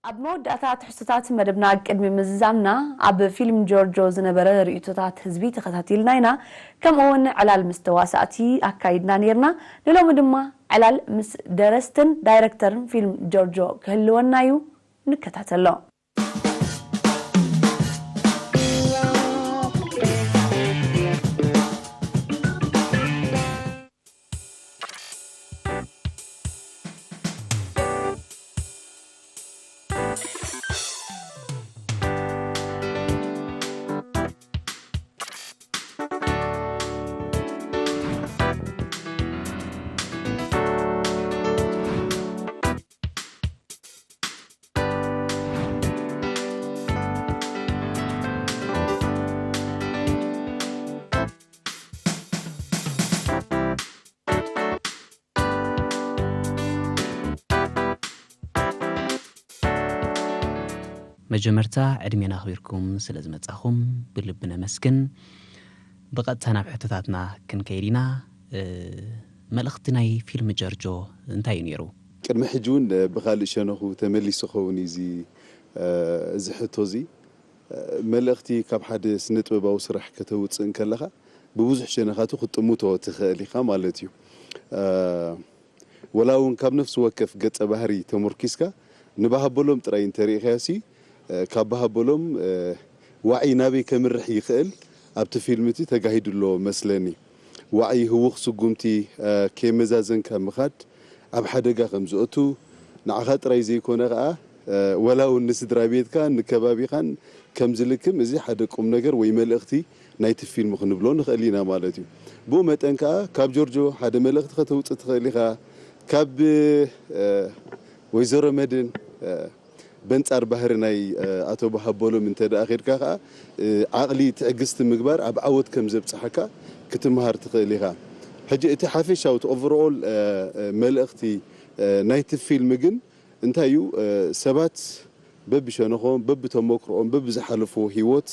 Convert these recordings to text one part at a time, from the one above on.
ኣብ መወዳእታ ትሕዝቶታት መደብና ቅድሚ ምዝዛምና፣ ኣብ ፊልም ጆርጆ ዝነበረ ርእይቶታት ህዝቢ ተኸታቲልና ኢና። ከምኡውን ዕላል ምስ ተዋሳእቲ ኣካይድና ኔርና። ንሎሚ ድማ ዕላል ምስ ደረስትን ዳይረክተርን ፊልም ጆርጆ ክህልወና እዩ። ንከታተሎ። መጀመርታ ዕድሜና ኣኽቢርኩም ስለ ዝመጻኹም ብልቢ ነመስግን። ብቐጥታ ናብ ሕቶታትና ክንከይድ ኢና። እ፣ መልእኽቲ ናይ ፊልም ጀርጆ እንታይ እዩ ነይሩ? ቅድሚ ሕጂ እውን፣ እ፣ ብኻልእ ሸነኹ ተመሊሱ ኸውን እዩ እዚ፣ እ፣ እዚ ሕቶ እዚ። እ፣ መልእኽቲ ካብ ሓደ ስነ ጥበባዊ ስራሕ ከተውፅእ እንከለኻ ብብዙሕ ሸነኻቱ ክትጥምቶ ትኽእል ኢኻ ማለት እዩ። እ፣ ወላ እውን ካብ ነፍሲ ወከፍ ገጸ ባህሪ ተመርኪስካ ንባሃበሎም ጥራይ እንተሪኢኻዮሲ፣ እ፣ ካብ ባሃበሎም፣ እ፣ ዋዒ ናበይ ከምርሕ ይኽእል ኣብቲ ፊልም እቲ ተጋሂዱ ኣሎ መስለኒ። ዋዒ ህውኽ ስጉምቲ፣ እ፣ ከየመዛዘንካ ምኻድ ኣብ ሓደጋ ከም ዝእቱ፣ ንዓኻ ጥራይ ዘይኮነ ኸኣ፣ እ፣ ወላ እውን ንስድራ ቤትካን ንከባቢኻን ከም ዝልክም፣ እዚ ሓደ ቁም ነገር ወይ መልእኽቲ ናይቲ ፊልም ክንብሎ ንኽእል ኢና ማለት እዩ። ብኡ መጠን ከኣ ካብ ጆርጆ ሓደ መልእኽቲ ከተውጽእ ትኽእል ኢኻ። ካብ፣ እ፣ ወይዘሮ መድን፣ እ፣ በንጻር ባህሪ ናይ፣ እ፣ ኣቶ በሃበሎም እንተ ደኣ ኬድካ ከኣ፣ እ፣ ዓቕሊ ትዕግስቲ ምግባር ኣብ ዓወት ከም ዘብጽሓካ ክትመሃር ትኽእል ኢኻ። ሕጂ እቲ ሓፈሻዊ፣ እቲ ኦቨርኦል፣ እ፣ እ፣ መልእኽቲ፣ እ፣ ናይቲ ፊልም ግን እንታይ እዩ? እ፣ ሰባት በብሸነኾም፣ በብተመክሮኦም፣ በብዝሓለፍዎ ህይወት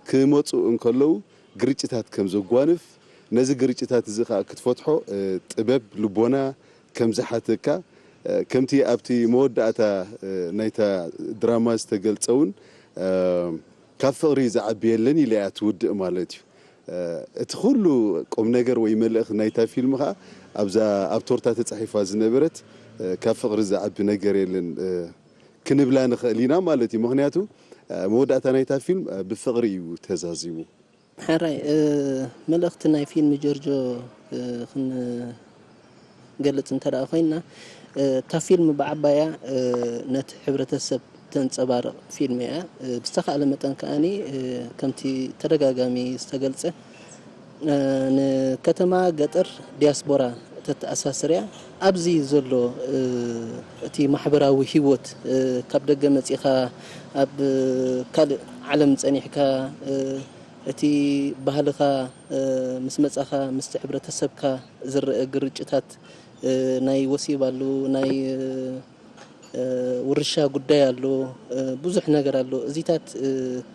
ክመጹ እንከለዉ ግርጭታት ከም ዘጓንፍ፣ ነዚ ግርጭታት እዚ ኸኣ ክትፈትሖ፣ እ፣ ጥበብ፣ ልቦና ከም ዝሓተካ፣ እ፣ ከምቲ ኣብቲ መወዳእታ፣ እ፣ ናይታ ድራማ ዝተገልጸ እውን፣ እ፣ ካብ ፍቕሪ ዝዓቢ የለን ኢለ እያ ትውድእ ማለት እዩ። እ፣ እቲ ኩሉ ቁም ነገር ወይ መልእኽቲ ናይታ ፊልም ኸኣ ኣብዛ፣ ኣብ ቶርታ ተጻሒፋ ዝነበረት፣ እ፣ ካብ ፍቕሪ ዝዓቢ ነገር የለን፣ እ፣ ክንብላ ንኽእል ኢና ማለት እዩ። ምኽንያቱ፣ እ፣ መወዳእታ ናይታ ፊልም፣ እ፣ ብፍቕሪ እዩ ተዛዚሙ። ሕራይ፣ እ፣ መልእኽቲ ናይ ፊልም ጆርጆ፣ እ፣ ክንገልጽ እንተ ደኣ ኮይንና፣ እ፣ እታ ፊልም ብዓባያ፣ እ፣ ነቲ ሕብረተሰብ ተንጸባርቕ ፊልም እያ። እ፣ ብዝተኻእለ መጠን ከኣኒ፣ እ፣ ከምቲ ተደጋጋሚ ዝተገልጸ፣ እ፣ ንከተማ ገጠር ዲያስፖራ ተተኣሳስር እያ። ኣብዚ ዘሎ፣ እ፣ እቲ ማሕበራዊ ህይወት፣ እ፣ ካብ ደገ መጺኻ ኣብ ካልእ ዓለም ጸኒሕካ፣ እ፣ እቲ ባህልኻ፣ እ፣ ምስ መጻኻ ምስቲ ሕብረተሰብካ ዝረአ ግርጭታት፣ እ፣ ናይ ወሲብ ኣሉ፣ ናይ፣ እ፣ እ፣ ውርሻ ጉዳይ ኣሎ፣ እ፣ ብዙሕ ነገር ኣሎ። እዚታት፣ እ፣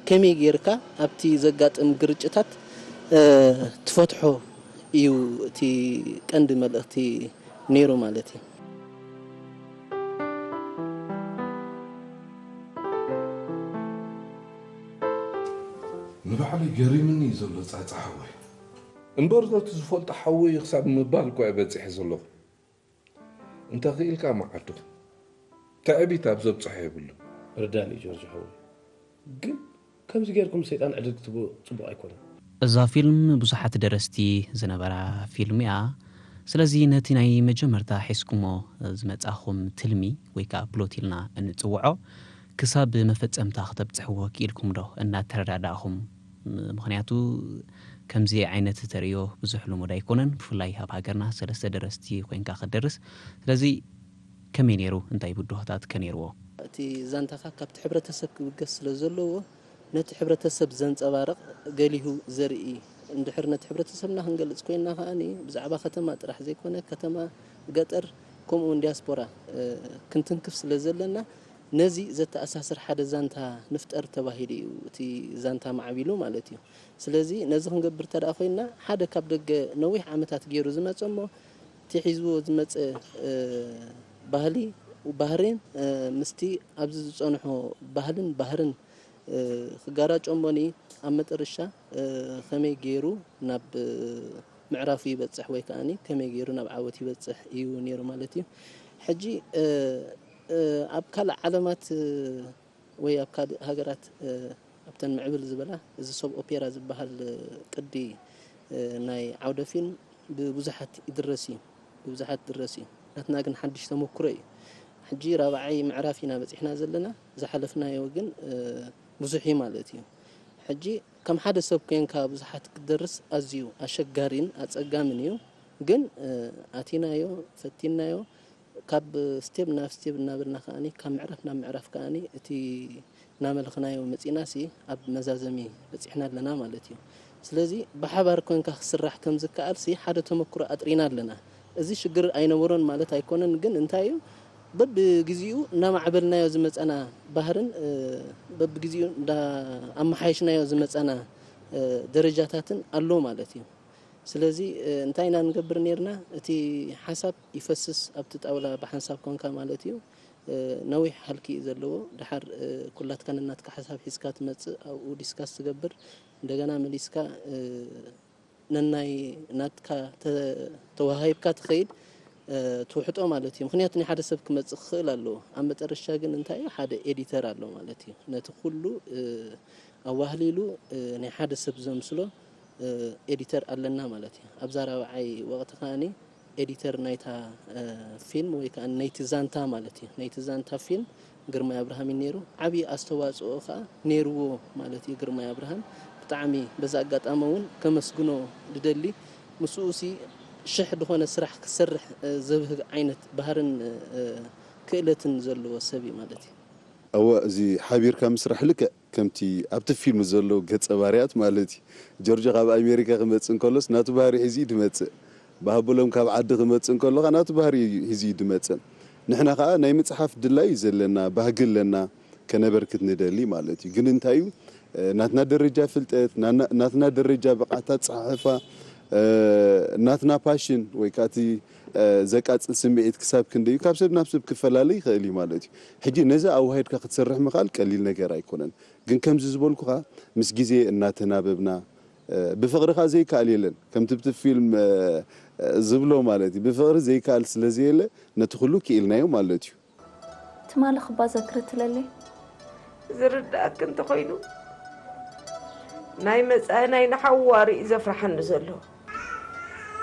ከመይ ጌርካ ኣብቲ ዘጋጥም ግርጭታት፣ እ፣ ትፈትሖ እዩ እቲ ቀንዲ መልእኽቲ ነይሩ ማለት እዩ። ንባዕለይ ገሪምኒ እዩ ዘሎ ጻጻ ሓወይ። እምበር ነቲ ዝፈልጦ ሓወይ ክሳብ ምባል እኳ እየ በጺሐ ዘለኹ። እንተ ክኢልካ መዓዱ ትዕቢት ኣብ ዘብጽሖ የብሉን። ርዳኒ ጆርጆ ሓወይ፣ ግን ከምዚ ጌርኩም ሰይጣን ዕድል ክትብኡ ጽቡቕ ኣይኮነን። እዛ ፊልም ብዙሓት ደረስቲ ዝነበራ ፊልም እያ። ስለዚ ነቲ ናይ መጀመርታ ሒዝኩሞ ዝመጻኹም ትልሚ ወይ ከኣ ፕሎት ኢልና እንጽውዖ ክሳብ መፈጸምታ ክተብጽሕዎ ክኢልኩም ዶ እናተረዳዳእኹም? ምኽንያቱ ከምዚ ዓይነት ተርእዮ ብዙሕ ልሙድ ኣይኮነን፣ ብፍላይ ኣብ ሃገርና ሰለስተ ደረስቲ ኮይንካ ክትደርስ። ስለዚ ከመይ ነይሩ? እንታይ ብድሆታት ከ ነይርዎ? እቲ ዛንታኻ ካብቲ ሕብረተሰብ ክብገስ ስለ ዘለዎ ነቲ ሕብረተሰብ ዘንጸባርቕ ገሊሁ ዘርኢ እንድሕር ነቲ ሕብረተሰብና ክንገልጽ ኮይንና ከኣ ብዛዕባ ከተማ ጥራሕ ዘይኮነ ከተማ ገጠር ከምኡ እውን ዲያስፖራ ክንትንክፍ ስለ ዘለና ነዚ ዘተኣሳስር ሓደ ዛንታ ንፍጠር ተባሂሉ እዩ እቲ ዛንታ ማዕቢሉ ማለት እዩ። ስለዚ ነዚ ክንገብር እንተ ኮይንና ሓደ ካብ ደገ ነዊሕ ዓመታት ገይሩ ዝመጸ እሞ እቲ ሒዝዎ ዝመጸ ባህሊ ባህሬን ምስቲ ኣብዚ ዝጸንሖ ባህልን ባህርን ክጋራጮ እምበኒ ኣብ መጠረሻ ከመይ ገይሩ ናብ ምዕራፉ ይበጽሕ ወይ ከኣኒ ከመይ ገይሩ ናብ ዓወት ይበጽሕ እዩ ነይሩ ማለት እዩ። ሕጂ ኣብ ካልእ ዓለማት ወይ ኣብ ካልእ ሃገራት ኣብተን ምዕብል ዝበላ እዚ ሶብ ኦፔራ ዝበሃል ቅዲ ናይ ዓውደ ፊልም ብብዙሓት ይድረስ እዩ። ብብዙሓት ድረስ እዩ። ናትና ግን ሓድሽ ተመኩሮ እዩ። ሕጂ ራብዓይ ምዕራፍ ኢና በጺሕና ዘለና። ዝሓለፍናዮ ግን ብዙሕ እዩ ማለት እዩ። ሕጂ ከም ሓደ ሰብ ኮንካ ብዙሓት ክትደርስ ኣዝዩ ኣሸጋሪን ኣጸጋምን እዩ። ግን ኣቲናዮ፣ ፈቲናዮ፣ ካብ ስቴፕ ናብ ስቴፕ እናበልና ከኣኒ ካብ ምዕራፍ ናብ ምዕራፍ ከኣኒ እቲ እናመለኽናዮ መጺእናሲ ኣብ መዛዘሚ በጺሕና ኣለና ማለት እዩ። ስለዚ ብሓባር ኮንካ ክስራሕ ከም ዝከኣልሲ ሓደ ተመክሮ ኣጥሪና ኣለና። እዚ ሽግር ኣይነበሮን ማለት ኣይኮነን፣ ግን እንታይ እዩ በብግዜኡ እናማዕበልናዮ ዝመጸና ባህርን በብግዜኡ ኣመሓየሽናዮ ዝመጸና ደረጃታትን ኣሎ ማለት እዩ። ስለዚ እንታይ ኢና ንገብር ነርና? እቲ ሓሳብ ይፈስስ ኣብቲ ጣውላ ብሓንሳብ ኮንካ ማለት እዩ። ነዊሕ ሃልኪ እዩ ዘለዎ። ድሓር ኩላትካ ነናትካ ሓሳብ ሒዝካ ትመጽእ፣ ኣብኡ ዲስካስ ትገብር፣ እንደገና መሊስካ ነናይ ናትካ ተዋሃሂብካ ትኸይድ ትውሕጦ ማለት እዩ። ምክንያቱ ናይ ሓደ ሰብ ክመጽእ ክኽእል ኣለዎ። ኣብ መጠረሻ ግን እንታይ እዩ ሓደ ኤዲተር ኣሎ ማለት እዩ። ነቲ ኩሉ ኣዋህሊሉ ናይ ሓደ ሰብ ዘምስሎ ኤዲተር ኣለና ማለት እዩ። ኣብዛ ራብዓይ ወቕቲ ከኣኒ ኤዲተር ናይታ ፊልም ወይ ከዓ ናይቲ ዛንታ ማለት እዩ። ናይቲ ዛንታ ፊልም ግርማይ ኣብርሃም እዩ ነይሩ። ዓብዪ ኣስተዋፅኦ ከዓ ነይርዎ ማለት እዩ ግርማይ ኣብርሃም። ብጣዕሚ በዛ ኣጋጣሚ እውን ከመስግኖ ዝደሊ ምስኡ ሲ ሽሕ ዝኾነ ስራሕ ክሰርሕ ዘብህግ ዓይነት ባህርን ክእለትን ዘለዎ ሰብ እዩ ማለት እዩ። እወ፣ እዚ ሓቢርካ ምስራሕ ልክዕ ከምቲ ኣብቲ ፊልም ዘለዉ ገጸ ባህርያት ማለት እዩ። ጆርጆ ካብ ኣሜሪካ ክመጽእ እንከሎስ ናቱ ባህሪ ሒዙ እዩ ድመጽእ። ባህብሎም ካብ ዓዲ ክመጽእ እንከሎ ከኣ ናቱ ባህሪ ሒዙ እዩ ድመጽእ። ንሕና ከኣ ናይ ምጽሓፍ ድላይ እዩ ዘለና፣ ባህጊ ኣለና፣ ከነበርክት ንደሊ ማለት እዩ። ግን እንታይ እዩ ናትና ደረጃ ፍልጠት፣ ናትና ደረጃ ብቕዓት ኣጸሓሕፋ፣ ናትና ፓሽን ወይ ከኣ እቲ ዘቃጽል ስምዒት ክሳብ ክንደይ እዩ? ካብ ሰብ ናብ ሰብ ክፈላለ ይኽእል እዩ ማለት እዩ። ሕጂ ነዚ ኣዋሂድካ ክትሰርሕ ምኽኣል ቀሊል ነገር ኣይኮነን። ግን ከምዚ ዝበልኩኻ ምስ ግዜ እናተናበብና ብፍቕሪ ኸኣ ዘይከኣል የለን። ከምቲ ብቲ ፊልም ዝብሎ ማለት እዩ። ብፍቕሪ ዘይከኣል ስለ ዘየለ ነቲ ኩሉ ክኢልናዮ ማለት እዩ። ትማሊ ክባዘክሪ ትለሊ? ዝርዳእኪ እንተኾይኑ ናይ መጻኢ ናይ ንሓዋሩ እዩ ዘፍርሓኒ ዘሎ።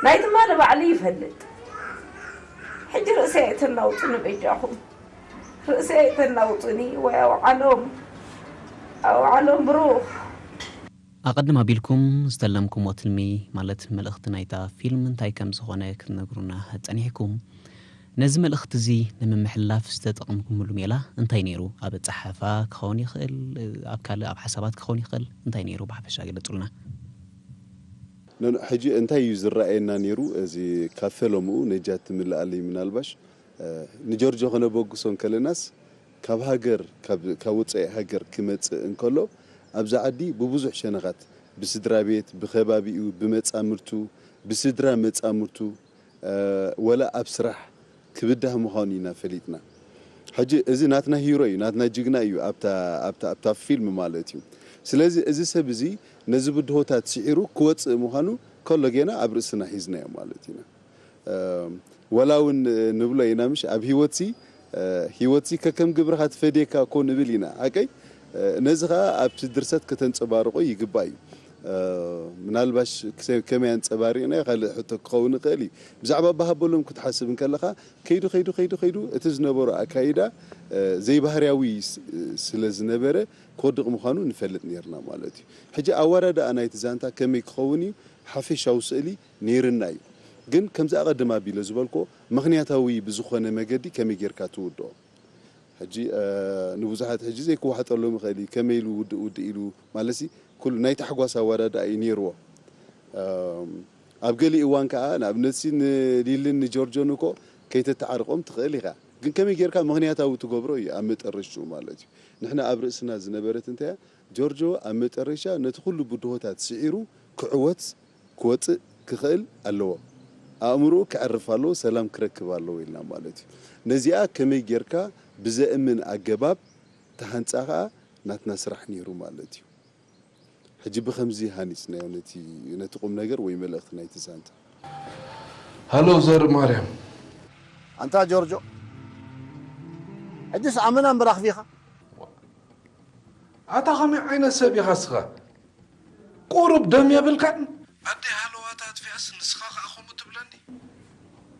ናይ ትማሊ ባዕሉ ይፈልጥ። ሕጂ ርእሰይ ኣይተናውጹኒ በጃኹም። ርእሰይ ኣይተናውጹኒ ወይ ኣውዓሎም ኣውዓሎም ብሩኽ። ኣቐድም ኣቢልኩም ዝተለምኩሞ ትልሚ ማለት መልእኽቲ ናይታ ፊልም እንታይ ከም ዝኾነ ክትነግሩና ጸኒሕኩም። ነዚ መልእኽቲ እዚ ንምምሕልላፍ ዝተጠቐምኩምሉ ሜላ እንታይ ነይሩ? ኣብ ኣጸሓሕፋ ክኸውን ይኽእል፣ ኣብ ካልእ ኣብ ሓሳባት ክኸውን ይኽእል። እንታይ ነይሩ ብሓፈሻ ግለጹልና። ሕጂ እንታይ እዩ ዝረኣየና ነይሩ? እዚ ካብ ፈለምኡ ነጃት ትምልኣለይ ምናልባሽ ንጆርጆ ከነበግሶ እንከለናስ ካብ ሃገር ካብ ወፃኢ ሃገር ክመፅእ እንከሎ ኣብዚ ዓዲ ብብዙሕ ሸነኻት ብስድራ ቤት ብከባቢኡ ብመፃምርቱ ብስድራ መፃምርቱ ወላ ኣብ ስራሕ ክብዳህ ምዃኑ ኢና ፈሊጥና። ሕጂ እዚ ናትና ሂሮ እዩ፣ ናትና ጅግና እዩ ኣብታ ኣብታ ኣብታ ፊልም ማለት እዩ። ስለዚ እዚ ሰብ እዚ ነዚ ብድሆታት ስዒሩ ክወፅእ ምዃኑ ከሎ ጌና ኣብ ርእስና ሒዝናዮ ማለት ኢና። ወላ እውን ንብሎ ኢና ምሽ ኣብ ሂወትሲ ሂወትሲ ከከም ግብርኻ ትፈድየካ እኮ ንብል ኢና ሓቀይ። ነዚ ከዓ ኣብቲ ድርሰት ከተንፀባርቆ ይግባእ እዩ። ምናልባሽ ከመይ ኣንፀባሪቕናዮ ካልእ ሕቶ ክኸውን ይኽእል እዩ። ብዛዕባ ኣባሃበሎም ክትሓስብ እንከለኻ ከይዱ ከይዱ ከይዱ ከይዱ እቲ ዝነበሮ ኣካይዳ ዘይባህርያዊ ስለ ዝነበረ ክወድቕ ምዃኑ ንፈልጥ ነርና ማለት እዩ። ሕጂ ኣወዳድኣ ናይቲ ዛንታ ከመይ ክኸውን እዩ ሓፈሻዊ ስእሊ ነይርና እዩ። ግን ከምዚ ኣቐድም ኣቢለ ዝበልኮ ምኽንያታዊ ብዝኾነ መገዲ ከመይ ጌርካ ትውድኦ? ሕጂ ንብዙሓት ሕጂ ዘይክዋሕጠሎም ይኽእል እዩ። ከመይ ኢሉ ውድእ ውድእ ኢሉ ማለትሲ ኩሉ ናይ ታሕጓስ ኣወዳድኣ እዩ ነይርዎ። ኣብ ገሊእ እዋን ከዓ ንኣብነትሲ ንሊልን ንጆርጆን እኮ ከይተተዓርቆም ትኽእል ኢኻ። ግን ከመይ ጌርካ ምኽንያታዊ ትገብሮ እዩ ኣብ መጠረሽትኡ ማለት እዩ። ንሕና ኣብ ርእስና ዝነበረት እንታይ እያ? ጆርጆ ኣብ መጠረሻ ነቲ ኩሉ ብድሆታት ስዒሩ ክዕወት ክወፅእ ክኽእል ኣለዎ። ኣእምሮኡ ክዕርፍ ኣለዎ፣ ሰላም ክረክብ ኣለዎ ኢልና ማለት እዩ። ነዚኣ ከመይ ጌርካ ብዘእምን ኣገባብ ተሃንጻ ከኣ ናትና ስራሕ ነይሩ ማለት እዩ። ሕጂ ብኸምዚ ሃኒጽናዮ ነቲ፣ ነቲ ቁም ነገር ወይ መልእኽቲ ናይቲ ዛንታ። ሃሎ ዘር ማርያም። ኣንታ ጆርጆ፣ ሕጅስ ኣመና እምበር ኣኽፊኻ። ኣታ ከመይ ዓይነት ሰብ ኢኻ እስኻ? ቁሩብ ደም የብልካን? ኣደይ ሃለዋታ ኣጥፊኣስ ንስኻ ከኣ ከምኡ ትብለኒ?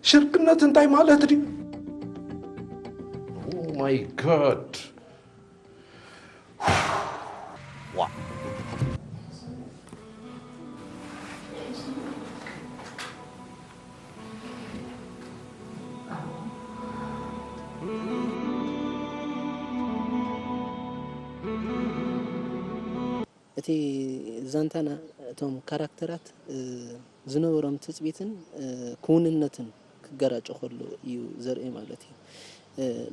ሽርክነት እንታይ ማለት ድዩ? Oh my God! እቲ ዛንታና እቶም ካራክተራት ዝነበሮም ትፅቢትን ክውንነትን ክገራጮ ከሎ እዩ ዘርኢ ማለት እዩ።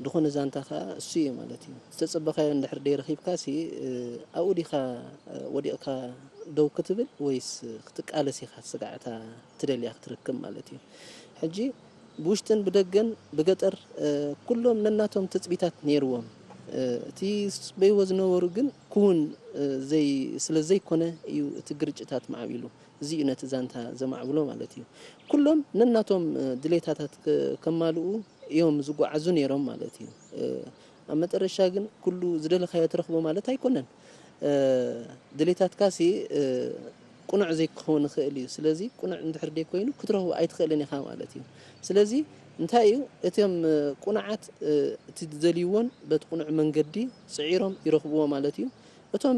ዝኾነ ዛንታ ከዓ እሱ እዩ ማለት እዩ። ዝተፀበኻዮ እንድሕር ደይረኺብካ ሲ ኣብኡ ዲኻ ወዲቕካ ደው ክትብል ወይስ ክትቃለስ ኢኻ ስጋዕታ ትደልያ ክትረክብ ማለት እዩ። ሕጂ ብውሽጥን ብደገን ብገጠር ኩሎም ነናቶም ትፅቢታት ነይርዎም። እቲ በይዎ ዝነበሩ ግን ክውን ስለ ዘይኮነ እዩ እቲ ግርጭታት ማዕቢሉ። እዚ እዩ ነቲ ዛንታ ዘማዕብሎ ማለት እዩ። ኩሎም ነናቶም ድሌታታት ከማልኡ እዮም ዝጓዓዙ ነይሮም ማለት እዩ። ኣብ መጠረሻ ግን ኩሉ ዝደለኻዮ ትረኽቦ ማለት ኣይኮነን። ድሌታትካ ሲ ቁኑዕ ዘይክኸውን ይኽእል እዩ። ስለዚ ቁኑዕ እንድሕር ደይ ኮይኑ ክትረኽቦ ኣይትኽእልን ኢኻ ማለት እዩ። ስለዚ እንታይ እዩ እቶም ቁኑዓት እቲ ዝደልይዎን በቲ ቁኑዕ መንገዲ ስዒሮም ይረኽብዎ ማለት እዩ። እቶም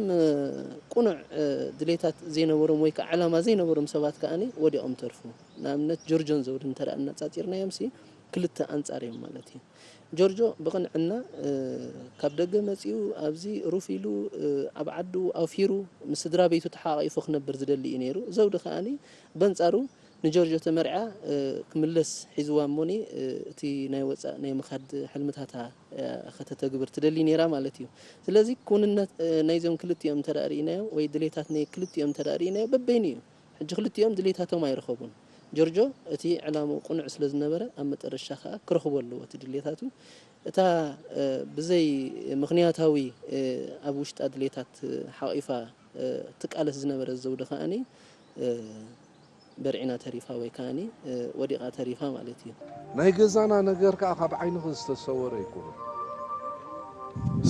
ቁኑዕ ድሌታት ዘይነበሮም ወይ ከዓ ዕላማ ዘይነበሮም ሰባት ከዓኒ ወዲቖም ተርፉ። ንኣብነት ጆርጆን ዘውድን እንተ ኣነፃፂርናዮም ሲ ክልተ ኣንፃር እዮም ማለት እዩ። ጆርጆ ብቕንዕና ካብ ደገ መፂኡ ኣብዚ ሩፍ ኢሉ ኣብ ዓዱ ኣውፊሩ ምስ ስድራ ቤቱ ተሓቓቒፉ ክነብር ዝደሊ እዩ ነይሩ። ዘውዲ ከዓኒ በንፃሩ ንጆርጆ ተመርዓ ክምለስ ሒዝዋ እሞኒ እቲ ናይ ወፃእ ናይ ምኻድ ሕልምታታ ከተተግብር ትደሊ ነይራ ማለት እዩ። ስለዚ ክውንነት ናይዞም ክልቲኦም እንተ ርኢናዮ ወይ ድሌታት ናይ ክልቲኦም እንተ ርኢናዮ በበይኑ እዩ። ሕጂ ክልቲኦም ድሌታቶም ኣይረኸቡን። ጆርጆ እቲ ዕላምኡ ቅኑዕ ስለ ዝነበረ ኣብ መጠረሻ ከዓ ክረኽቦ ኣለዎ እቲ ድሌታቱ። እታ ብዘይ ምኽንያታዊ ኣብ ውሽጣ ድሌታት ሓቒፋ ትቃለስ ዝነበረት ዘውዲ ከዓኒ በርዒና ተሪፋ ወይ ከዓኒ ወዲቓ ተሪፋ ማለት እዩ። ናይ ገዛና ነገር ከዓ ካብ ዓይንኺ ዝተሰወረ ኣይኮነን።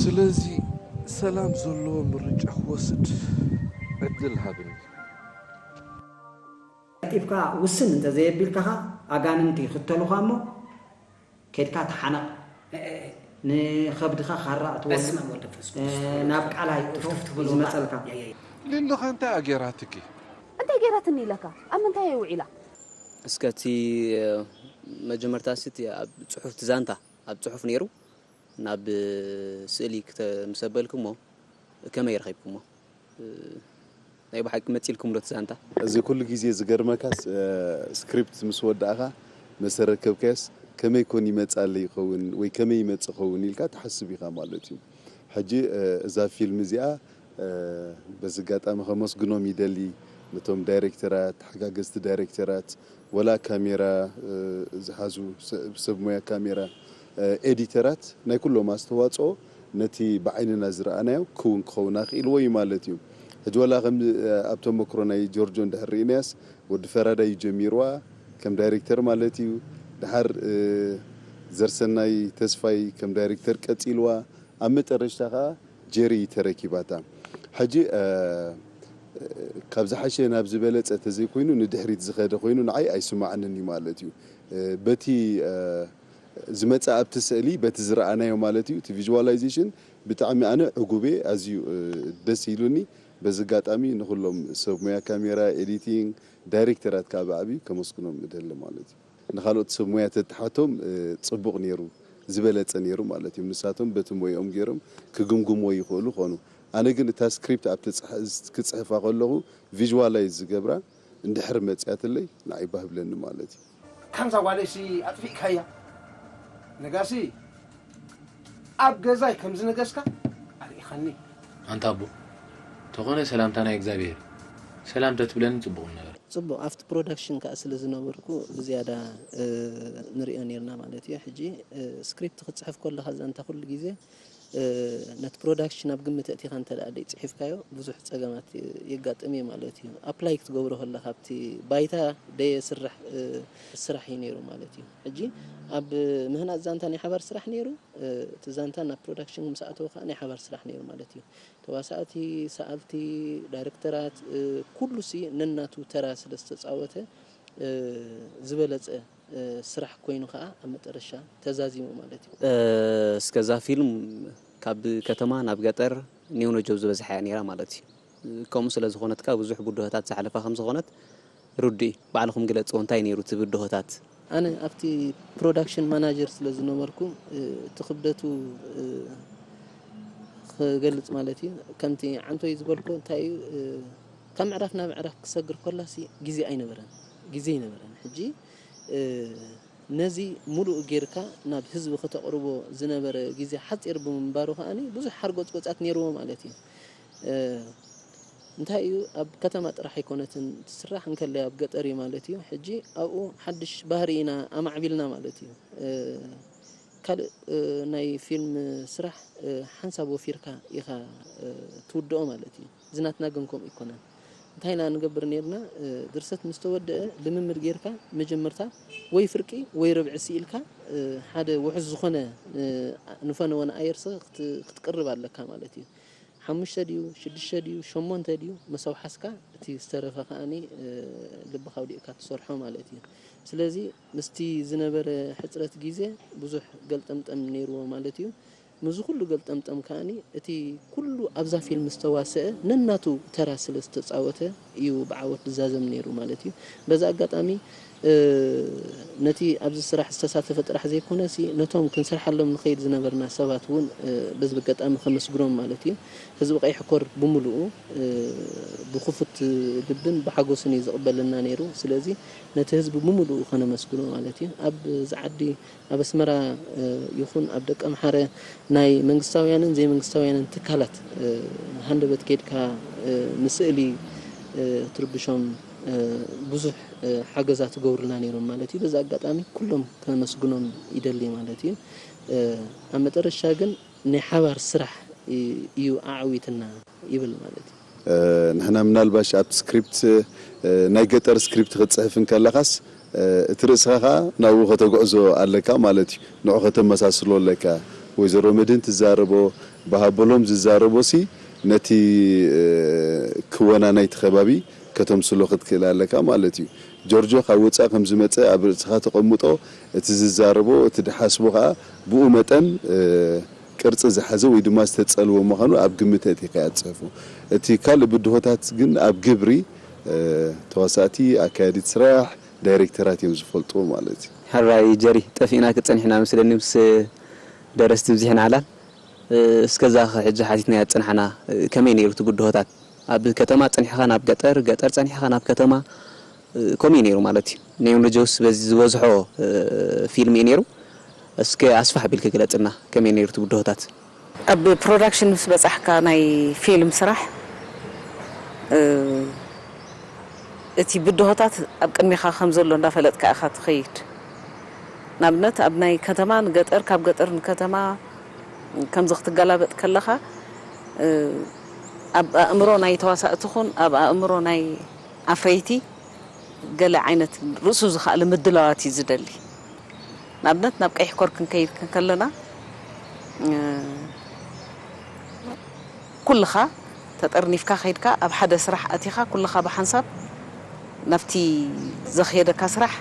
ስለዚ ሰላም ዘለዎ ምርጫ ክወስድ ዕድል ሃብኒ። ቀልጢፍካ ውስን እንተዘየቢልካ ኸዓ ኣጋንንቲ ይኽተሉኻ እሞ ኬድካ ተሓነቕ። ንኸብድኻ ካራ እትወሉ ናብ ቃላይ እቶ እዩ ዝመፀልካ። ሊሊ ኸ እንታይ እያ ጌራትኪ? እንታይ ጌራትኒ ኢለካ? ኣብ ምንታይ እየ ውዒላ? እስከ እቲ መጀመርታ ሲ እቲ ኣብ ፅሑፍ እቲ ዛንታ ኣብ ፅሑፍ ነይሩ ናብ ስእሊ ምስ ኣበልክሞ ከመይ ረኺብክሞ? ናይ ብሓቂ መፂልኩምዶ እቲ ዛንታ? እዚ ኩሉ ግዜ ዝገርመካስ ስክሪፕት ምስ ወዳእኻ መሰረከብካዮስ ከመይ ኮን ይመፃለይ ይኸውን ወይ ከመይ ይመፅእ ኸውን ኢልካ ትሓስብ ኢኻ ማለት እዩ። ሕጂ እዛ ፊልም እዚኣ በዚ ኣጋጣሚ ከመስግኖም ይደሊ ነቶም ዳይሬክተራት፣ ተሓጋገዝቲ ዳይሬክተራት፣ ወላ ካሜራ ዝሓዙ ሰብ ሞያ ካሜራ፣ ኤዲተራት ናይ ኩሎም ኣስተዋፅኦ ነቲ ብዓይንና ዝረኣናዮ ክውን ክኸውን ኣኽኢልዎ እዩ ማለት እዩ። ሕጂ ወላ ከም ኣብ ተመክሮ ናይ ጆርጆ እንድሕር ርኢናያስ ወዲ ፈራዳይ እዩ ጀሚርዋ ከም ዳይሬክተር ማለት እዩ። ድሓር ዘርሰናይ ተስፋይ ከም ዳይሬክተር ቀፂልዋ። ኣብ መጠረሽታ ከዓ ጀሪ እዩ ተረኪባታ። ሕጂ ካብ ዝሓሸ ናብ ዝበለፀ ተዘይኮይኑ ንድሕሪት ዝኸደ ኮይኑ ንዓይ ኣይስማዓንን እዩ ማለት እዩ። በቲ ዝመፀ ኣብቲ ስእሊ በቲ ዝረኣናዮ ማለት እዩ እቲ ቪዥዋላይዜሽን ብጣዕሚ ኣነ ዕጉብ እየ ኣዝዩ ደስ ኢሉኒ። በዚ ኣጋጣሚ ንኩሎም ሰብ ሙያ ካሜራ፣ ኤዲቲንግ፣ ዳይሬክተራት ከዓ ብዓብዩ ከመስግኖም እደሊ ማለት እዩ። ንካልኦት ሰብ ሙያ ተትሓቶም ፅቡቕ ነይሩ ዝበለፀ ነይሩ ማለት እዩ። ንሳቶም በቲ ሞይኦም ገይሮም ክግምግምዎ ይኽእሉ ኾኑ። ኣነ ግን እታ ስክሪፕት ኣብ ክፅሕፋ ከለኹ ቪዥዋላይዝ ዝገብራ እንድሕር መፅያትለይ ንዓይ ባህ ብለኒ ማለት እዩ። ከምዛ ጓለይሲ ኣጥፊእካያ ነጋሲ ኣብ ገዛይ ከም ዝነገስካ ኣርኢኻኒ። ኣንታ ኣቦ ተኾነ ሰላምታ ናይ እግዚኣብሔር ሰላም ተትብለኒ ጽቡቕ ምነበረ። ጽቡቕ፣ ኣብቲ ፕሮዳክሽን ከኣ ስለ ዝነበርኩ ብዝያዳ፣ እ፣ ንርእዮ ኔርና ማለት እዩ። ሕጂ፣ እ፣ ስክሪፕት ክትጽሕፍ ከለኻ ዛንታ ኩሉ ግዜ፣ እ፣ ነቲ ፕሮዳክሽን ኣብ ግምት ኣእቲኻ እንተ ደኣ ደይጽሒፍካዮ ብዙሕ ጸገማት የጋጥም እዩ ማለት እዩ። ኣፕላይ ክትገብሮ ከለኻ ኣብቲ ባይታ ደየስርሕ፣ እ፣ ስራሕ እዩ ነይሩ ማለት እዩ። ሕጂ ኣብ ምህናጽ ዛንታ ናይ ሓባር ስራሕ ነይሩ፣ እ፣ እቲ ዛንታ ናብ ፕሮዳክሽን ምስ ኣተወ ከኣ ናይ ሓባር ስራሕ ነይሩ ማለት እዩ። ተዋሳእቲ፣ ሰኣልቲ፣ ዳይረክተራት፣ እ፣ ኩሉሲ ነናቱ ተራ ስለ ዝተጻወተ፣ እ፣ ዝበለጸ፣ እ፣ ስራሕ ኮይኑ ከኣ ኣብ መጠረሻ ተዛዚሙ ማለት እዩ። እ፣ እስከ እዛ ፊልም ካብ ከተማ ናብ ገጠር ኔውነጀው ዝበዝሓ እያ ነይራ ማለት እዩ። ከምኡ ስለ ዝኾነት ከኣ ብዙሕ ብድሆታት ዝሓለፋ ከም ዝኾነት ርዱእ እዩ። ባዕልኹም ግለጽዎ፣ እንታይ ነይሩ እቲ ብድሆታት? ኣነ ኣብቲ ፕሮዳክሽን ማናጀር ስለ ዝነበርኩ፣ እ፣ እቲ ክብደቱ፣ እ፣ ክገልጽ ማለት እዩ። ከምቲ ዓንቶይ ዝበልኮ እንታይ እዩ፣ እ፣ ካብ ምዕራፍ ናብ ምዕራፍ ክሰግር ኮላሲ ግዜ ኣይነበረን፣ ግዜ ኣይነበረን። ሕጂ፣ እ፣ ነዚ ሙሉእ ጌርካ ናብ ህዝቢ ከተቕርቦ ዝነበረ ግዜ ሓጺር ብምንባሩ ከኣኒ ብዙሕ ሓርጎጽጎጻት ነይርዎ ማለት እዩ። እ፣ እንታይ እዩ፣ ኣብ ከተማ ጥራሕ ኣይኮነትን ትስራሕ፣ እንከለይ ኣብ ገጠር እዩ ማለት እዩ። ሕጂ ኣብኡ ሓድሽ ባህሪ ኢና ኣማዕቢልና ማለት እዩ። እ፣ ካልእ፣ እ፣ ናይ ፊልም ስራሕ፣ እ፣ ሓንሳብ ወፊርካ ኢኻ፣ እ፣ ትውድኦ ማለት እዩ። እዚ ናትና ግን ከምኡ ኣይኮነን። እንታይ ኢና ንገብር ኔርና፣ እ፣ ድርሰት ምስ ተወድአ ልምምድ ጌርካ መጀመርታ ወይ ፍርቂ ወይ ርብዒ ስኢልካ፣ እ፣ ሓደ ውሑስ ዝኾነ፣ እ፣ ንፈነወ ንኣየርሰ ክት-፣ ክትቅርብ ኣለካ ማለት እዩ። ሓሙሽተ ድዩ፣ ሽዱሽተ ድዩ፣ ሸሞንተ ድዩ፣ ምስ ኣውሓስካ እቲ ዝተረፈ ከኣኒ፣ እ፣ ልብኻ ኣውዲቕካ ትሰርሖ ማለት እዩ። ስለዚ ምስቲ ዝነበረ ሕጽረት ግዜ ብዙሕ ገልጠምጠም ነይርዎ ማለት እዩ። ምስዚ ኩሉ ገልጠምጠም ከኣኒ እቲ ኩሉ ኣብዛ ፊልም ዝተዋስአ ነናቱ ተራ ስለ ዝተጻወተ እዩ ብዓወት ዝዛዘም ነይሩ ማለት እዩ። በዚ ኣጋጣሚ፣ እ፣ ነቲ ኣብዚ ስራሕ ዝተሳተፈ ጥራሕ ዘይኮነሲ ነቶም ክንሰርሓሎም ንኸይድ ዝነበርና ሰባት እውን፣ እ፣ በዚ ኣጋጣሚ ከመስግኖም ማለት እዩ። ህዝቢ ቀይሕ ኮር ብምሉኡ፣ እ፣ ብክፉት ልብን ብሓጎስን እዩ ዝቕበለና ነይሩ። ስለዚ ነቲ ህዝቢ ብምሉኡ ከነመስግኖ ማለት እዩ። ኣብ ዝዓዲ ኣብ ኣስመራ፣ እ፣ ይኹን ኣብ ደቀምሓረ ናይ መንግስታውያንን ዘይመንግስታውያንን ትካላት፣ እ፣ ሃንደበት ኬድካ፣ እ፣ ንስእሊ፣ እ፣ ትርብሾም፣ እ፣ ብዙሕ፣ እ፣ ሓገዛ ትገብሩልና ነይሮም ማለት እዩ። በዚ ኣጋጣሚ ኩሎም ከመስግኖም ይደሊ ማለት እዩ። እ፣ ኣብ መጠረሻ ግን ናይ ሓባር ስራሕ እ-፣ እዩ ኣዕዊትና ይብል ማለት እዩ። እ፣ ንሕና ምናልባሽ ኣብ ስክሪፕት፣ እ፣ ናይ ገጠር ስክሪፕት ክትጽሕፍ እንከለኻስ፣ እ፣ እቲ ርእስኻ ኸኣ ናብኡ ከተግዕዞ ኣለካ ማለት እዩ። ንዑ ከተመሳስሎ ኣለካ። ወይዘሮ መድህን ትዛረቦ፣ ብሃበሎም ዝዛረቦሲ ነቲ፣ እ፣ ክወና ናይቲ ከባቢ ከተምስሎ ክትክእል ኣለካ ማለት እዩ። ጆርጆ ካብ ወጻኢ ከም ዝመጸ ኣብ ርእስኻ ተቐምጦ፣ እቲ ዝዛረቦ፣ እቲ ድሓስቦ ኸኣ ብኡ መጠን፣ እ፣ ቅርጺ ዝሓዘ ወይ ድማ ዝተጸልወ ምዃኑ ኣብ ግምት ኣእቲኻ እያ ትጽሕፎ። እቲ ካልእ ብድሆታት ግን ኣብ ግብሪ፣ እ፣ ተዋሳእቲ፣ ኣካያዲት ስራሕ፣ ዳይሬክተራት እዮም ዝፈልጥዎ ማለት እዩ። ሕራይ ጀሪ፣ ጠፊእናኪ ጸኒሕና መስለኒ ምስ ደረስቲ ብዚሕን ዓላል። እ፣ እስከዛ ኸ ሕጂ ሓቲትናያ ዝጸናሕና፣ እ፣ ከመይ ነይሩ እቲ ብድሆታት? ኣብ ከተማ ጸኒሕኻ ናብ ገጠር፣ ገጠር ጸኒሕኻ ናብ ከተማ፣ እ፣ ከምኡ እዩ ነይሩ ማለት እዩ። ኔውነጀውስ በዚ ዝበዝሖ፣ እ፣ ፊልም እዩ ነይሩ። እስከ ኣስፋሕ ኣቢልኪ ግለጽልና፣ ከመይ ነይሩ እቲ ብድሆታት? ኣብ ፕሮዳክሽን ምስ በጻሕካ ናይ ፊልም ስራሕ፣ እ፣ እቲ ብድሆታት ኣብ ቅድሜኻ ከም ዘሎ እንዳፈለጥካ ኢኻ ትኸይድ። ንኣብነት ኣብ ናይ ከተማ ንገጠር፣ ካብ ገጠር ንከተማ ከምዚ ክትገላበጥ ከለኻ፣ እ፣ ኣብ ኣእምሮ ናይ ተዋሳእቲ ኹን ኣብ ኣእምሮ ናይ ኣፍረይቲ ገለ ዓይነት ርእሱ ዝኸኣለ ምድላዋት እዩ ዝደሊ። ንኣብነት ናብ ቀይሕ ኮር ክንከይድ ከለና፣ እ፣ ኩልኻ ተጠርኒፍካ ከይድካ ኣብ ሓደ ስራሕ ኣቲኻ ኩልኻ ብሓንሳብ ናብቲ ዘኽየደካ ስራሕ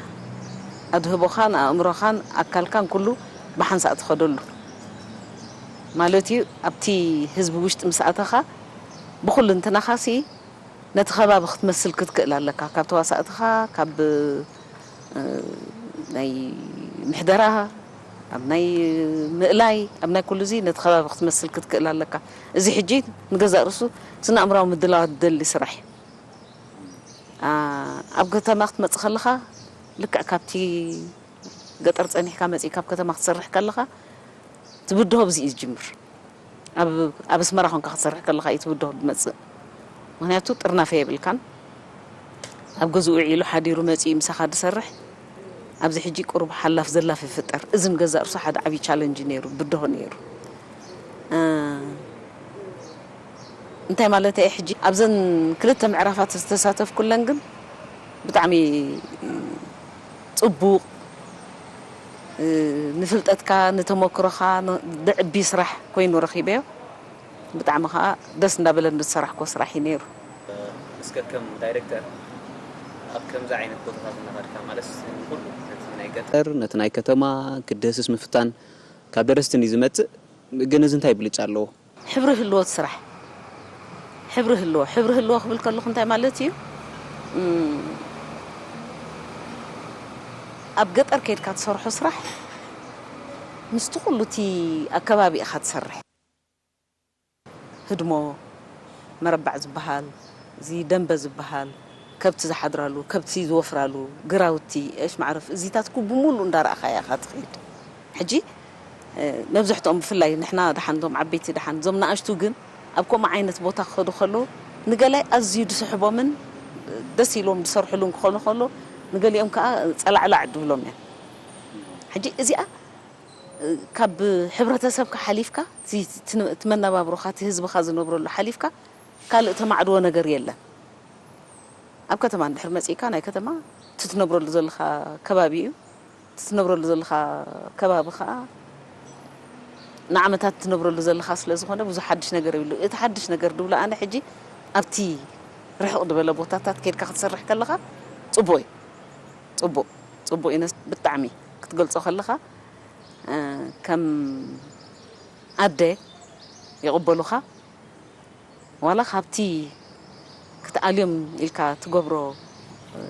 ኣድህቦኻን ኣእምሮኻን ኣካልካን ኩሉ ብሓንሳእ ትኸደሉ ማለት እዩ። ኣብቲ ህዝቢ ውሽጢ ምስ ኣተኻ ብኹልንትናኻሲ ነቲ ከባቢ ክትመስል ክትክእል ኣለካ። ካብ ተዋሳእትኻ፣ ካብ፣ እ፣ ናይ ምሕደራ፣ ኣብ ናይ ምእላይ፣ ኣብ ናይ ኩሉ እዚ ነቲ ከባቢ ክትመስል ክትክእል ኣለካ። እዚ ሕጂ ንገዛእ ርእሱ ስነ ኣእምራዊ ምድላዋት ዝደሊ ስራሕ እዩ። ኣ፣ ኣብ ከተማ ክትመጽእ ከለኻ ልክዕ ካብቲ ገጠር ጸኒሕካ መጺእካ ኣብ ከተማ ክትሰርሕ ከለኻ ትብድሆ ብዚ እዩ ዝጅምር። ኣብ፣ ኣብ ኣስመራ ኮንካ ክትሰርሕ ከለኻ እዩ ትብድሆ ዝመጽእ። ምኽንያቱ ጥርናፈ የብልካን። ኣብ ገዝኡ ውዒሉ ሓዲሩ መጺኡ ምሳኻ ዝሰርሕ፣ ኣብዚ ሕጂ ቁሩብ ሓላፍ ዘላፍ ይፍጠር። እዚ ንገዛእ ርእሱ ሓደ ዓብዪ ቻለንጅ ነይሩ፣ ብድሆ ነይሩ። እ፣ እንታይ ማለት እየ ሕጂ? ኣብዘን ክልተ ምዕራፋት ዝተሳተፍኩለን ግን ብጣዕሚ ጽቡቕ፣ እ፣ ንፍልጠትካ፣ ንተመክሮኻ ን-፣ ዘዕቢ ስራሕ ኮይኑ ረኺበዮ። ብጣዕሚ ኸኣ ደስ እንዳበለኒ ዝሰራሕኮ ስራሕ እዩ ነይሩ። እስከ ከም ዳይሬክተር ኣብ ከምዚ ዓይነት ቦታታት እናኸድካ፣ ማለት ንኹሉ ነቲ ናይ ገጠር፣ ነቲ ናይ ከተማ ክትድህስስ ምፍታን ካብ ደረስቲ እንድዩ ዝመጽእ፣ ግን እዚ እንታይ ብልጫ ኣለዎ? ሕብሪ ህልዎ እቲ ስራሕ። ሕብሪ ህልዎ፣ ሕብሪ ህልዎ ክብል ከለኹ እንታይ ማለት እዩ? እም፣ ኣብ ገጠር ከይድካ ትሰርሖ ስራሕ ምስቲ ኩሉ እቲ ኣከባቢ ኢኻ ትሰርሕ። ህድሞ፣ መረባዕ ዝበሃል፣ እዚ ደንበ ዝበሃል፣ ከብቲ ዝሓድራሉ፣ ከብቲ ዝወፍራሉ፣ ግራውቲ፣ እሽ ማዕረፍ፣ እዚታት ኩ-፣ ብምሉእ እንዳረኣኻያ ኢኻ ትኸይድ። ሕጂ፣ እ፣ መብዛሕትኦም ብፍላይ ንሕና ደሓን፣ እዞም ዓበይቲ ደሓን፣ እዞም ንኣሽቱ ግን ኣብ ከምኡ ዓይነት ቦታ ክኸዱ ከለዉ፣ ንገለ ኣዝዩ ዝስሕቦምን ደስ ኢልዎም ዝሰርሕሉን ክኾኑ ከሎ፣ ንገሊኦም ከኣ ጸላዕላዕ ድብሎም እያ። ሕጂ እዚኣ ካብ ሕብረተሰብካ ሓሊፍካ፣ እቲ፣ እቲ፣ እቲ መነባብሮኻ፣ እቲ ህዝብኻ ዝነብረሉ ሓሊፍካ ካልእ ተማዕድዎ ነገር የለን። ኣብ ከተማ እንድሕር መጺእካ፣ ናይ ከተማ እቲ ትነብረሉ ዘለኻ ከባቢ እዩ። እቲ ትነብረሉ ዘለኻ ከባቢ ኸኣ ንዓመታት ትነብረሉ ዘለኻ ስለ ዝኾነ ብዙሕ ሓድሽ ነገር የብሉ። እቲ ሓድሽ ነገር ድብሎ ኣነ ሕጂ ኣብቲ ርሕቕ ዝበለ ቦታታት ኬድካ ክትሰርሕ ከለኻ ጽቡቕ እዩ። ጽቡቕ፣ ጽቡቕ እዩ። ነስ-፣ ብጣዕሚ ክትገልጾ ከለኻ እ፣ ከም ኣደ ይቕበሉኻ። ዋላ ካብቲ ክትኣልዮም ኢልካ ትገብሮ፣ እ፣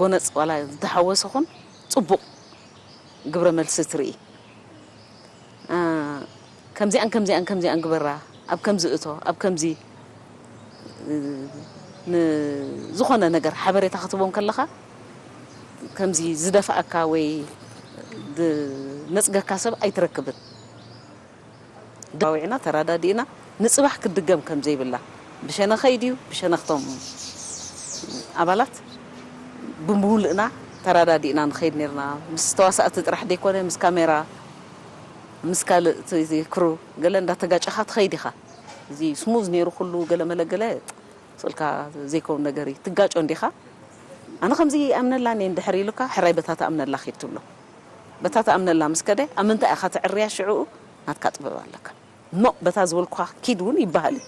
ጎነጽ ዋላ ዝተሓወሰ ኹን ጽቡቕ ግብረ መልሲ ትርኢ። እ፣ ከምዚኣን ከምዚኣን ከምዚኣን ግበራ፣ ኣብ ከምዚ እቶ፣ ኣብ ከምዚ፣ እ፣ ንዝኾነ ነገር ሓበሬታ ክትቦም ከለኻ፣ ከምዚ ዝደፍኣካ ወይ ዝነጽገካ ሰብ ኣይትረክብን። ባዊዕና ተራዳዲእና ንጽባሕ ክትድገም ከም ዘይብላ ብሸነኸይ ድዩ ብሸነኽቶም ኣባላት ብምሉእና ተራዳዲእና ንኸይድ ነርና። ምስ ተዋሳእቲ ጥራሕ ደይኮነ ምስ ካሜራ፣ ምስ ካልእ እቲ፣ እቲ ክሩ ገለ እንዳተጋጨኻ ትኸይድ ኢኻ። እዚ ስሙዝ ነይሩ ኩሉ ገለ መለ ገለ ስልካ ዘይከውን ነገር እዩ። ትጋጮ እንዲኻ? ኣነ ከምዚ ይኣምነላ እየ እንድሕር ኢሉካ፣ ሕራይ በታ ትኣምነላ ኺድ ትብሎ። በታ ትኣምነላ ምስ ከደ፣ ኣብ ምንታይ ኢኻ ትዕርያ ሽዕኡ ናትካ ጥበብ ኣለካ። ኖ፣ በታ ዝበልኩኻ ኪድ እውን ይበሃል እዩ።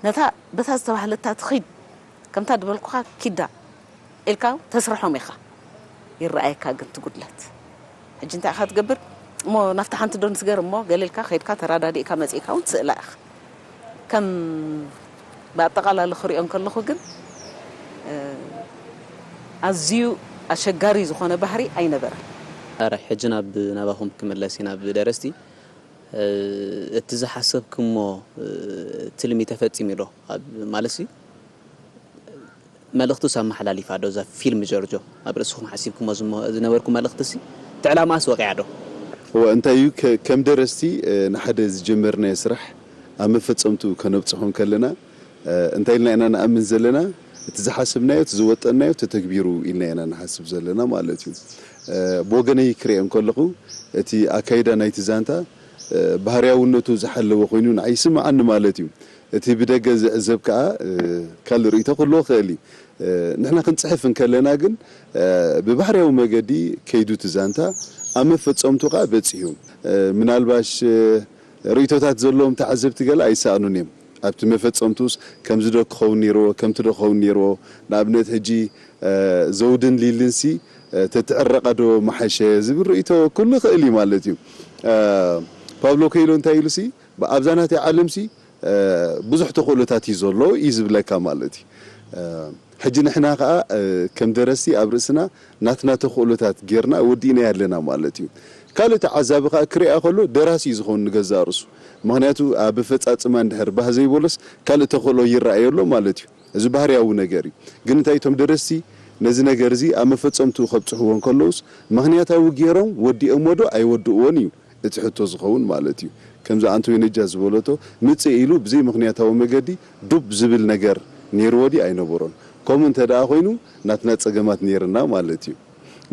ነታ በታ ዝተባህለታ ትኺድ፣ ከምታ ዝበልኩኻ ኪዳ ኢልካ ተስርሖም ኢኻ። ይረኣየካ ግን እቲ ጉድለት። ሕጂ እንታይ ኢኻ ትገብር? እሞ ናብታ ሓንቲ ዶ ንስገር እሞ ገለ ኢልካ ኸይድካ ተራዳዲእካ መጺእካ እውን ትስእላ ኢኻ። ከም ብኣጠቓላሊ ክሪኦ እንከለኹ ግን፣ እ፣ ኣዝዩ ኣሸጋሪ ዝኾነ ባህሪ ኣይነበረን። ኣረ፣ ሕጂ ናብ፣ ናባኹም ክምለስ እዩ፣ ናብ ደረስቲ። እ፣ እቲ ዝሓሰብክሞ፣ እ፣ ትልሚ ተፈጺሙ ዶ? ኣብ፣ ማለትሲ፣ መልእኽቱስ ኣመሓላሊፋ ዶ እዛ ፊልም ጆርጆ? ኣብ ርእስኹም ሓሲብኩሞ ዝሞ-፣ ዝነበርኩም መልእኽትሲ፣ እቲ ዕላማስ ወቂዓ ዶ? እወ፣ እንታይ እዩ፣ ከ-፣ ከም ደረስቲ፣ እ፣ ንሓደ ዝጀመርናዮ ስራሕ ኣብ መፈጸምትኡ ከነብጽሖ እንከለና፣ እ፣ እንታይ ኢልና ኢና ንኣምን ዘለና? እቲ ዝሓሰብናዮ፣ እቲ ዝወጠንናዮ ተተግቢሩ ኢልና ኢና ንሓስብ ዘለና ማለት እዩ። እ፣ ብወገነይ ክሪኦ እንከለኹ፣ እቲ ኣካይዳ ናይቲ ዛንታ፣ እ፣ ባህርያውነቱ ዝሓለወ ኮይኑ ንዓይ ይስምዓኒ ማለት እዩ። እቲ ብደገ ዝዕዘብ ከኣ፣ እ፣ ካልእ ርእይቶ ክህልዎ ክእል እዩ። እ፣ ንሕና ክንጽሕፍ እንከለና ግን፣ እ፣ ብባህርያዊ መገዲ ከይዱ እቲ ዛንታ ኣብ መፈጸምቱ ከኣ በጺሑ። እ፣ ምናልባሽ፣ እ፣ ርእይቶታት ዘለዎም ተዓዘብቲ ገለ ኣይሰኣኑን እዮም። ኣብቲ መፈጸምቱስ ከምዚ ዶ ክኸውን ነይርዎ፣ ከምቲ ዶ ክኸውን ነይርዎ፣ ንኣብነት ሕጂ፣ እ፣ ዘውድን ሊልንሲ፣ እ፣ ተትዕረቓ ዶ ምሓሸ ዝብል ርእይቶ ኩሉ ይኽእል እዩ ማለት እዩ። እ፣ ፓብሎ ኮይሎ እንታይ ኢሉሲ፣ ብ-፣ ኣብዛ ናተይ ዓለምሲ፣ እ፣ ብዙሕ ተኽእሎታት እዩ ዘሎ እዩ ዝብለካ ማለት እዩ። እ፣ ሕጂ ንሕና ኸኣ፣ እ፣ ከም ደረስቲ ኣብ ርእስና ናትና ተኽእሎታት ጌርና ወዲእናዮ ኣለና ማለት እዩ። ካልእ ተዓዛቢ ኸኣ ክሪኣ ከሎ ደራሲ እዩ ዝኸውን ንገዛእ ርእሱ። ምኽንያቱ ኣብ ኣፈጻጽማ እንድሕር ባህ ዘይበሎስ ካልእ ተኽእሎ ይረኣዮ ኣሎ ማለት እዩ። እዚ ባህርያዊ ነገር እዩ። ግን እንታይ እቶም ደረስቲ ነዚ ነገር እዚ ኣብ መፈጸምትኡ ከብጽሕዎ እንከለዉስ ምኽንያታዊ ጌሮም ወዲኦሞ ዶ ኣይወድእዎን እዩ እቲ ሕቶ ዝኸውን ማለት እዩ። ከምዚ ኣንቶኒ ነጃ ዝበለቶ ምጽእ ኢሉ ብዘይ ምኽንያታዊ መገዲ ዱብ ዝብል ነገር ነይርዎ ድዩ ኣይነበሮን? ከምኡ እንተ ደኣ ኮይኑ ናትና ጸገማት ነይርና ማለት እዩ።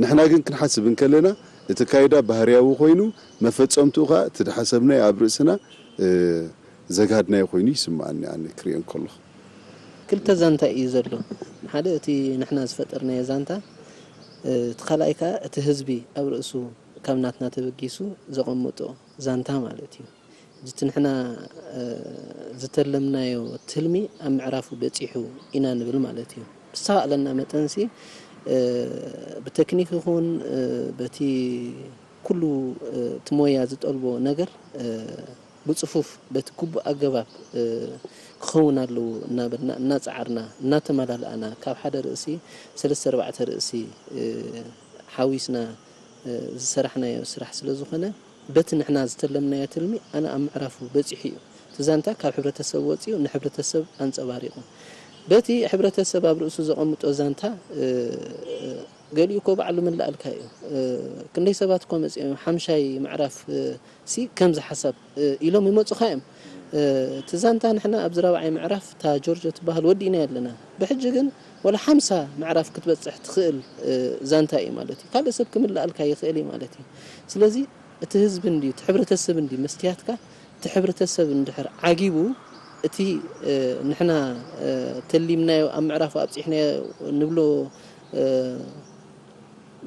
ንሕና ግን ክንሓስብ እንከለና እቲ ኣካይዳ ባህርያዊ ኮይኑ መፈጸምትኡ ኸኣ እቲ ድሓሰብናዮ ኣብ ርእስና ዘጋድናዮ ኮይኑ ይስምዓኒ ኣነ ክርእዮ እንከለኹ። ክልተ ዛንታ እዩ ዘሎ። ሓደ እቲ ንሕና ዝፈጠርናዮ ዛንታ፣ እቲ ካልኣይ ከኣ እቲ ህዝቢ ኣብ ርእሱ ካብ ናትና ተበጊሱ ዘቐመጦ ዛንታ ማለት እዩ። እቲ ንሕና ዝተለምናዮ ትልሚ ኣብ ምዕራፉ በጺሑ ኢና ንብል ማለት እዩ። ብዝተኻእለና መጠንሲ ብቴክኒክ ይኹን በቲ ኩሉ እቲ ሞያ ዝጠልቦ ነገር ብጽፉፍ በቲ ግቡእ ኣገባብ ክኸውን ኣለዎ እናበልና እናጸዓርና እናተመላልኣና ካብ ሓደ ርእሲ ሰለስተ ኣርባዕተ ርእሲ ሓዊስና ዝሰራሕናዮ ስራሕ ስለ ዝኾነ በቲ ንሕና ዝተለምናዮ ትልሚ ኣነ ኣብ ምዕራፉ በጺሑ እዩ። እቲ ዛንታ ካብ ሕብረተሰብ ወጺኡ ንሕብረተሰብ ኣንጸባሪቑ። በቲ ሕብረተሰብ ኣብ ርእሱ ዘቐምጦ ዛንታ ገሊኡ እኮ ባዕሉ ምን ለኣልካ እዩ። ክንደይ ሰባት እኮ መጺኦም ሓምሻይ ምዕራፍ ሲ ከምዚ ሓሳብ ኢሎም ይመጹኻ እዮም። እቲ ዛንታ ንሕና ኣብዚ ራብዓይ ምዕራፍ እታ ጆርጆ ትበሃል ወዲእና ኣለና። ብሕጂ ግን ወላ ሓምሳ ምዕራፍ ክትበጽሕ ትኽእል ዛንታ እዩ ማለት እዩ። ካልእ ሰብ ክምልኣልካ ይኽእል እዩ ማለት እዩ። ስለዚ እቲ ህዝቢ እንድዩ እቲ ሕብረተሰብ እንድዩ መስትያትካ። እቲ ሕብረተሰብ እንድሕር ዓጊቡ እቲ ንሕና ተሊምናዮ ኣብ ምዕራፉ ኣብጺሕናዮ ንብሎ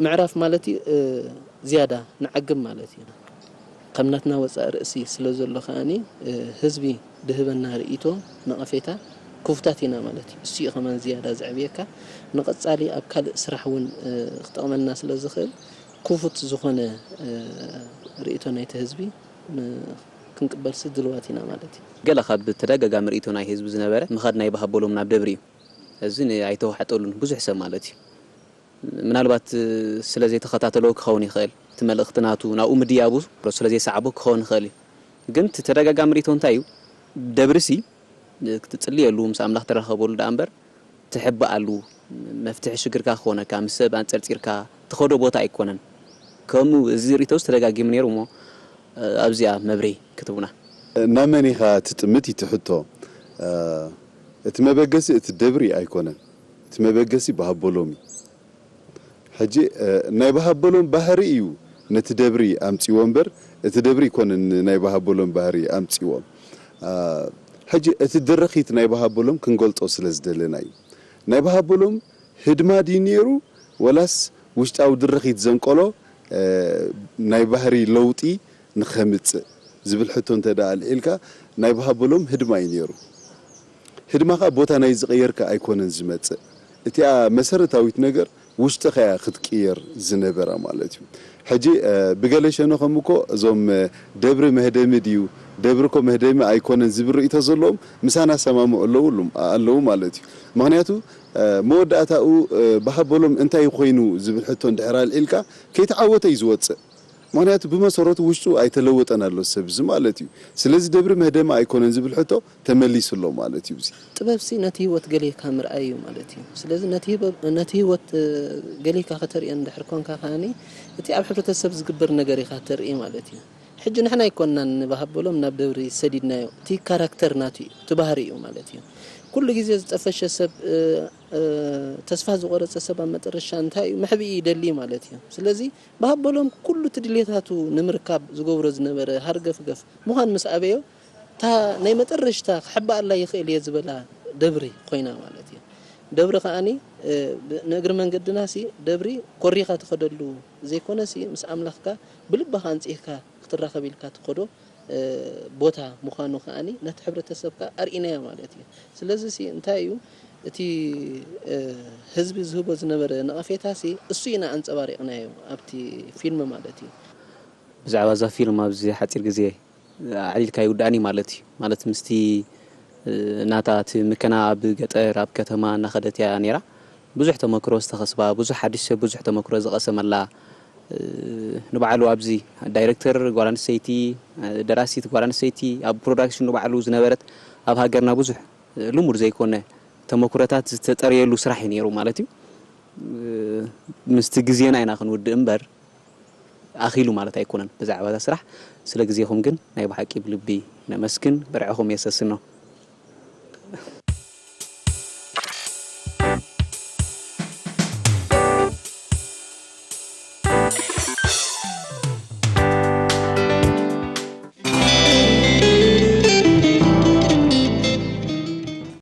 ምዕራፍ ማለት እዩ ዝያዳ ንዓግብ ማለት እዩ። ካብ ናትና ወፃኢ ርእሲ ስለ ዘሎ ከኣኒ ህዝቢ ድህበና ርእይቶ ነቐፌታ ክፉታት ኢና ማለት እዩ። እሱ እዩ ከማን ዝያዳ ዘዕብየካ ንቐፃሊ ኣብ ካልእ ስራሕ እውን ክጠቕመና ስለ ዝኽእል ክፉት ዝኾነ ርእይቶ ናይቲ ህዝቢ ክንቅበልሲ ድልዋት ኢና ማለት እዩ። ገለ ካብ ተደጋጋሚ ርእይቶ ናይ ህዝቢ ዝነበረ ምኻድ ናይ በሃበሎም ናብ ደብሪ እዩ። እዚ ኣይተዋሕጠሉን ብዙሕ ሰብ ማለት እዩ። ምናልባት ስለ ዘይተኸታተሎ ክኸውን ይኽእል፣ እቲ መልእኽቲ ናቱ ናብኡ ምድያቡ ስለ ዘይሰዓቦ ክኸውን ይኽእል እዩ። ግን እቲ ተደጋጋሚ ርእይቶ እንታይ እዩ? ደብርሲ ክትጽልየሉ ምስ ኣምላኽ ትራኸበሉ ደኣ እምበር ትሕብኣሉ መፍትሒ ሽግርካ ክኾነካ ምስ ሰብ ኣንጸርጺርካ ትኸዶ ቦታ ኣይኮነን። ከምኡ እዚ ርእይቶስ ተደጋጊሙ ነይሩ እሞ ኣብዚኣ መብርሂ ክትቡና። ናብ መን ኢኻ ትጥምት እዩ እቲ ሕቶ። እቲ መበገሲ እቲ ደብሪ ኣይኮነን። እቲ መበገሲ በሃበሎም እዩ። ሕጂ ናይ በሃበሎም ባህሪ እዩ ነቲ ደብሪ ኣምጺዎ እምበር እቲ ደብሪ ኣይኮነን ናይ በሃበሎም ባህሪ ኣምጺዎ። ሕጂ እቲ ድርኺት ናይ በሃበሎም ክንገልጾ ስለ ዝደለና እዩ። ናይ በሃበሎም ህድማ ድዩ ነይሩ ወላስ ውሽጣዊ ድርኺት ዘንቀሎ ናይ ባህሪ ለውጢ ንኸምጽእ ዝብል ሕቶ እንተ ደኣ ኣልዒልካ ናይ በሃበሎም ህድማ እዩ ነይሩ። ህድማ ኸኣ ቦታ ናይ ዝቐየርካ ኣይኮነን ዝመጽእ። እቲኣ መሰረታዊት ነገር ውሽጥኻ እያ ክትቅየር ዝነበራ ማለት እዩ። ሕጂ ብገለ ሸነኾም እኮ እዞም ደብሪ መህደሚ ድዩ ደብሪ እኮ መህደሚ ኣይኮነን ዝብል ርእይቶ ዘለዎም ምሳና ሰማምዑ ኣለዉ ኣለዉ ማለት እዩ። ምክንያቱ መወዳእታኡ በሃበሎም እንታይ ኮይኑ ዝብል ሕቶ እንድሕር ኣልዒልካ ከይተዓወተ እዩ ዝወፅእ። ምክንያቱ ብመሰረቱ ውሽጡ ኣይተለወጠን ኣሎ ሰብ እዚ ማለት እዩ። ስለዚ ደብሪ መህደሚ ኣይኮነን ዝብል ሕቶ ተመሊሱ ኣሎ ማለት እዩ። እዚ ጥበብሲ ነቲ ህይወት ገሊካ ምርኣይ እዩ ማለት እዩ። ስለዚ ነቲ ህይወት ገሊካ ከተርእዮ እንድሕር ኮንካ ከኣኒ እቲ ኣብ ሕብረተሰብ ዝግበር ነገር ኢኻ ተርኢ ማለት እዩ። ሕጂ ንሕና ኣይኮንናን ንባሃበሎም ናብ ደብሪ ሰዲድናዮ። እቲ ካራክተር ናቱ እዩ፣ እቲ ባህሪ እዩ ማለት እዩ። ኩሉ ግዜ ዝጠፈሸ ሰብ ተስፋ ዝቆረፀ ሰብ ኣብ መጠረሻ እንታይ እዩ መሕብኢ ይደሊ ማለት እዩ። ስለዚ ብሃበሎም ኩሉ እቲ ድሌታቱ ንምርካብ ዝገብሮ ዝነበረ ሃርገፍገፍ ምዃን ምስ ኣበዮ እታ ናይ መጠረሽታ ክሕባኣላ ይኽእል እየ ዝበላ ደብሪ ኮይና ማለት እዩ። ደብሪ ከዓኒ ንእግሪ መንገድና ሲ ደብሪ ኮሪኻ ትኸደሉ ዘይኮነ ሲ ምስ ኣምላኽካ ብልብኻ ኣንጺህካ ክትራኸብ ኢልካ ትኸዶ ቦታ ምዃኑ ከዓኒ ነቲ ሕብረተሰብ ከኣ ኣርኢናዮ ማለት እዩ። ስለዚ ሲ እንታይ እዩ እቲ ህዝቢ ዝህቦ ዝነበረ ነቐፌታ ሲ እሱ ኢና ኣንጸባሪቕናዮ ኣብቲ ፊልም ማለት እዩ። ብዛዕባ እዛ ፊልም ኣብዚ ሓጺር ግዜ ኣዕሊልካ ይውዳእን እዩ ማለት እዩ። ማለት ምስቲ ናታ እቲ ምከና ኣብ ገጠር ኣብ ከተማ እናኸደት እያ ነይራ። ብዙሕ ተመክሮ ዝተኸስባ፣ ብዙሕ ሓድሽ ሰብ ብዙሕ ተመክሮ ዝቐሰመላ ንባዕሉ ኣብዚ ዳይረክተር ጓል ኣንስተይቲ፣ ደራሲት ጓል ኣንስተይቲ ኣብ ፕሮዳክሽን ንባዕሉ ዝነበረት ኣብ ሃገርና ብዙሕ ልሙድ ዘይኮነ ተመኩረታት ዝተጠርየሉ ስራሕ እዩ ነይሩ ማለት እዩ። ምስቲ ግዜና ኢና ክንውድእ እምበር ኣኺሉ ማለት ኣይኮነን ብዛዕባ እዛ ስራሕ። ስለ ግዜኹም ግን ናይ ብሓቂ ብልቢ ነመስግን፣ ብርዕኹም የሰስኖ።